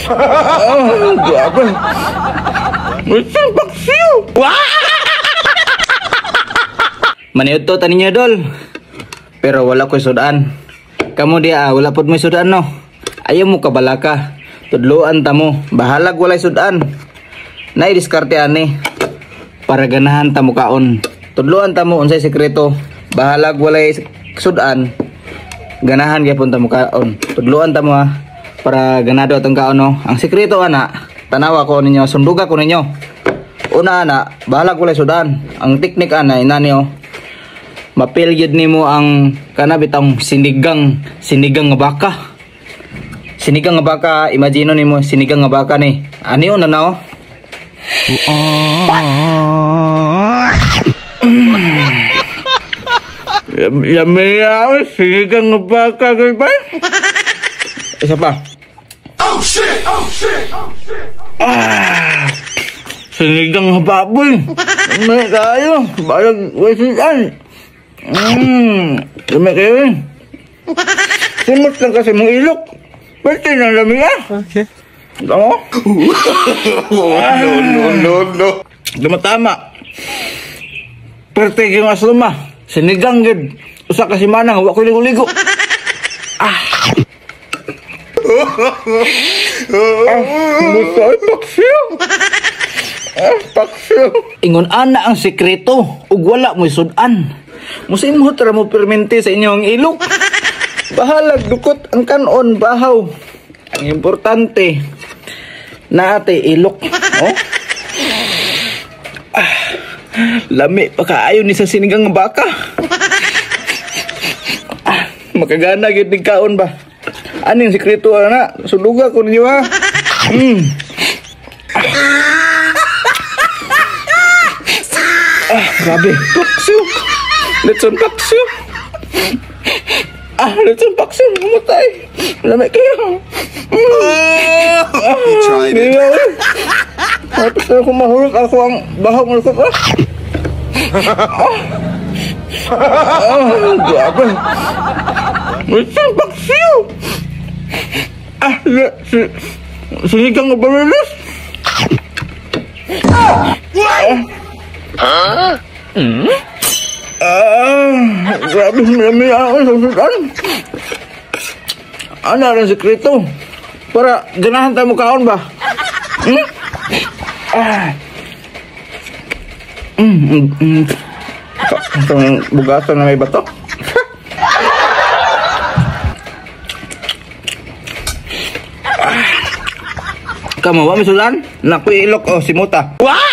Ah, grabe. Lechon paksiw. Maniud to taninyo, dol. Pero wala ko'y sudan. Kamo di ah, wala pod mo'y sudan, no. Ayaw mo kabalaka. Tudloan ta mo. Bahalag walay sudan. Nay diskarte ani para ganahan ta mo kaon. Tudloan ta mo unsay sekreto. Bahalag walay sudan. Ganahan gyapon ta mo kaon. Tudloan ta mo ha para ganado atong kaon, no. Ang sekreto ana, tanawa ko ninyo, sunduga ko ninyo. Una ana, bahalag walay sudan. Ang teknik ana inani oh. Mapil gyud nimo ang kana bitong sinigang, sinigang nga baka. Sinigang nga baka, imagine nimo sinigang nga baka ni. Ani una na oh. Yummy, sinigang nga baka ba? Isa pa. Oh shit! Oh shit! Oh shit! Ah, sinigang nga baboy. May kayo, balag wasian. Lami kayo eh. Simot lang kasi mong ilok. Pwede na lami ah. Okay. Tama? No, no, no, no. Dumatama. Perte yung asluma. Sinigang gid. Usa ka semana nga wa ko ligo-ligo. Ah. Ah, musa ay paksiw. Ah, paksiw. Ingon ana ang sekreto ug wala mo'y sudan. Musimhot ra mo permente sa inyong ilok. Bahalag dukot ang kanon bahaw. Ang importante naate ilok. Oh. Ah, lami pa kaayo ni sa sinigang nga baka. Ah, makagana gyud ning kaon ba. Aning sekreto ana, suluga ko ninyo ha. Ah, grabe. Paksiw. Lechon paksiw. Ah, lechon paksiw. Mamatay. Lami kayo. He tried it. Tapos na akong mahulog. Ako ang bahaw ng lukot. Ah. Ah, grabe. Lechon paksiw. Ah, sinigang nga barilis. Ah. Ah, grabe, marami ako sa sudan. Ano ang sekreto? Para ganahan tayo kaon ba? Hmm? Ah. Itong bugasan na may bato. Kamu, wa may sudan? Naku, ilok, oh, simuta. Wow!